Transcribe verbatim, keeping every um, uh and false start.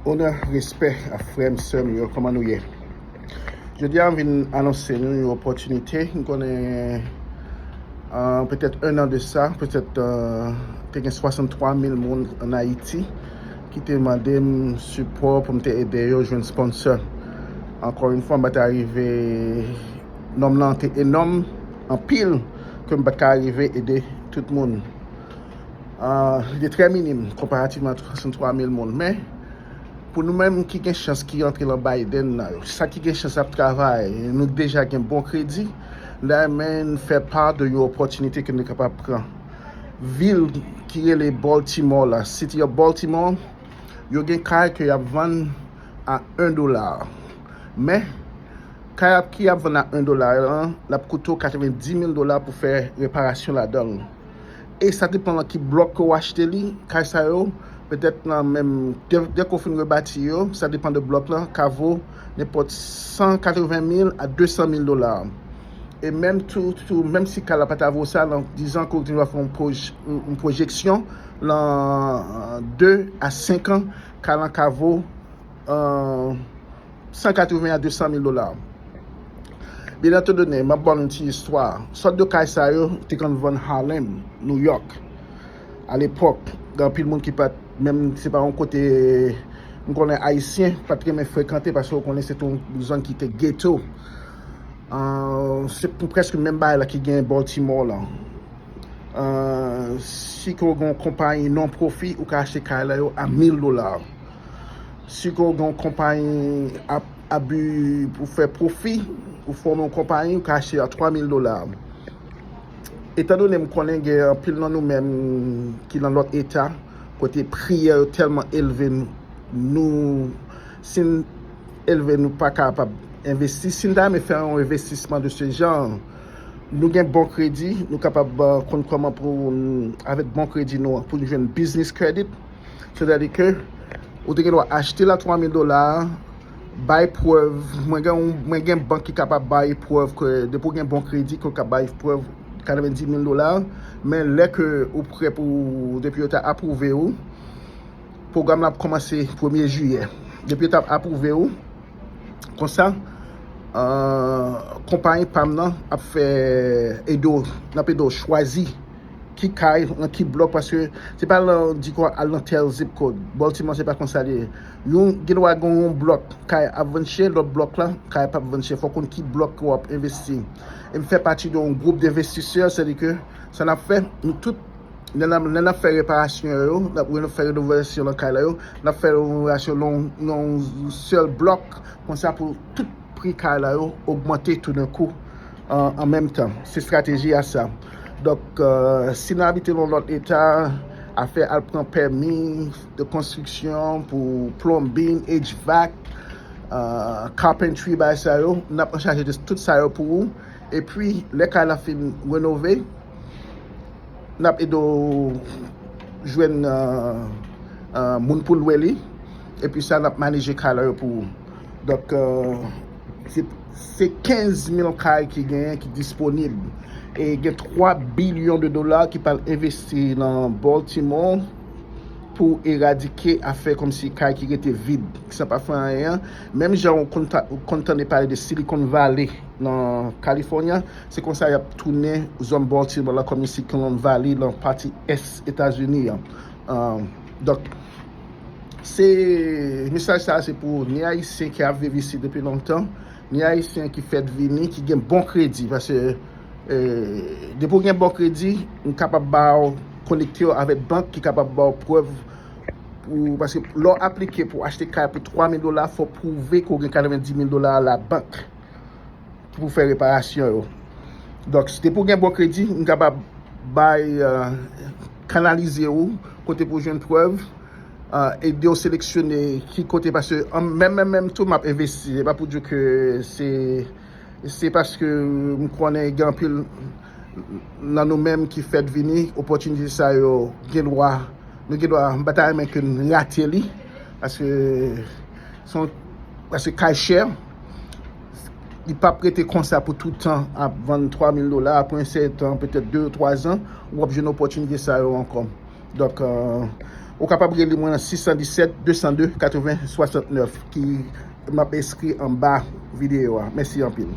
Onè, respè a frè m, sè m yo, kòman nou ye? Jodi a, m vin anonse nou yon opòtinite. M konnen, euh, petèt un an de sa, petèt, euh, te gen swasanntwa mil moun ann Ayiti ki te mande m sipò pou m te ede yo jwenn sponsor. Ankò yon fwa, m pa t ka rive, nonm lan te enòm anpil, ke m pa t ka rive ede tout moun. Ah, li te trè minim konparativman a swasanntwa mil moun. Men, pou nou menm ki gen chans ki antre lan Biden nan, sa ki gen chans ap travay, nou deja gen bon kredi, la men fè pa de yon opòtinite ke nou kapab pran. Vil ki rele Baltimore la, City of Baltimore, yo gen kay ke y ap vann a un dola. Men, kay ap ki ap vann a un dola an, l ap koute w katrevenndis mil dola pou fè reparasyon ladan l. E sa depan nan ki blòk ke w achte li, kay sa yo, petèt nan menm, de, de ke w fin rebati yo, sa depan de blòk lan, ka vo nenpòt san katreven mil a de san mil dola. E menm tou, tou, menm si kay la pa ta vo sa, nan dizan ke w te fè yon pwoj-, yon pwojeksyon, nan de a senk an, kay lan ka vo, euh, san katreven a de san mil dola. Byen antandone, m ap ba nou yon ti istwa. Sòt de kay sa yo te konn vann Harlem, New York, alepòk. Gen anpil moun ki pa t, menm se pa yon kote m konnen Ayisyen pa t renmen frekante, paske w konnen se te yon zòn ki te geto. Euh, se prèske menm bagay la ki gen Baltimore lan. Euh, si ke w gen yon konpayi non pwofi, ou ka achte kay la yo a mil dola. Si ke w gen yon konpayi a, a bi pou fè pwofi, ou fòme yon konpayi, ou ka achte a twa mil dola. Etandone m konnen gen anpil nan nou menm ki nan lòt eta, kote pri yo tèlman elve, nou, si n elve, nou pa kapab envesti. Si n ta renmen fè yon envestisman de ce genre, nou gen bon kredi, nou kapab, euh, konn kòman pou, avèk bon kredi nou an, pou nou jwenn business credit. Sètadi ke ou te gen dwa achte l a twa mil dola, bay prèv. Mwen gen, yon- mwen gen bank ki kapab bay prèv ke depi w gen bon kredi, ke w ka bay prèv katrevenndis mil dola. Men lè ke ou prè pou, depi yo ta apwouve ou, pwogram la ap kòmanse premye jiyè. Depi yo ta apwouve ou, konsa, euh, konpayi pa m nan ap fè ede w, n ap ede w chwazi ki kay, nan ki blòk, paske se pa lan di ke w al nan tèl zip code. Baltimore, se pa konsa li ye. Yon, gen dwa gen yon blòk, kay ap vann chè, lòt blòk la, kay p ap vann chè. Fò w konn ki blòk ke w ap envesti. E m fè pati de yon gwoup denvestisè, sètadi ke sa n ap fè, nou tout, lè n ap, lè n ap fè reparasyon yo, n ap reno-, fè renovasyon nan kay la yo, n ap fè renovasyon nan, nan yon sèl blòk, konsa pou tout pri kay la yo ogmante toudenkou, an, an menm tan. Se estrateji a sa. Donk, euh, si n abite nan lòt eta, afè al pran pèmi de konstriksyon pou plumbing, H V A C, euh, carpentry, bagay sa yo, n ap anchaje de tout sa yo pou ou. Epi, lè kay la fin renove, n ap ede w jwenn, euh, euh, moun pou lwe li. Epi sa, n ap maneje kay la yo pou ou. Donk, euh, se, se kenz mil kay ki genyen, ki disponib. E gen twa bilyon de dola ki pral envesti nan Baltimore pou eradike afè kòmsi kay ki rete vid, ki san pa fè anyen an. Menm jan ou konn ta-, ou konn tande pale de Silicon Valley nan California, se konsa y ap tounen zòn Baltimore la kòm yon Silicon Valley nan pati ès Etazini an. Euh, donk, se mesaj sa a, se pou ni Ayisyen ki ap viv isi depi lontan, ni Ayisyen ki fèk vini, ki gen bon kredi, paske, euh, depi w gen bon kredi, m kapab ba w, konekte w avèk bank ki kapab ba w prèv pou, paske lè w aplike pou achte kay pou twa mil dola, fò w pwouve ke w gen katrevenndis mil dola labank pou fè reparasyon yo. Donk, si depi w gen bon kredi, m kapab bay, euh, kanalize ou kote pou w jwenn prèv, euh, ede w seleksyone ki kote, paske an, menm, menm, menm tou, m ap envesti. Se pa pou di ke se, se paske m konnen gen anpil nan nou menm ki fèk vini, opòtinite sa yo gen dwa, nou gen dwa, m pa ta renmen ke n rate li, paske se yon, paske kay chè, li p ap rete konsa pou tout tan ap vann twa mil dola, apre yon sèten tan, petèt de, twa zan, w ap jwenn opòtinite sa yo ankò. Donk, euh, Ou kapab rele mwen nan sis san disèt, de san de, katreven, swasantnèf, ki m ap enskri anba videyo a. Mèsi anpil.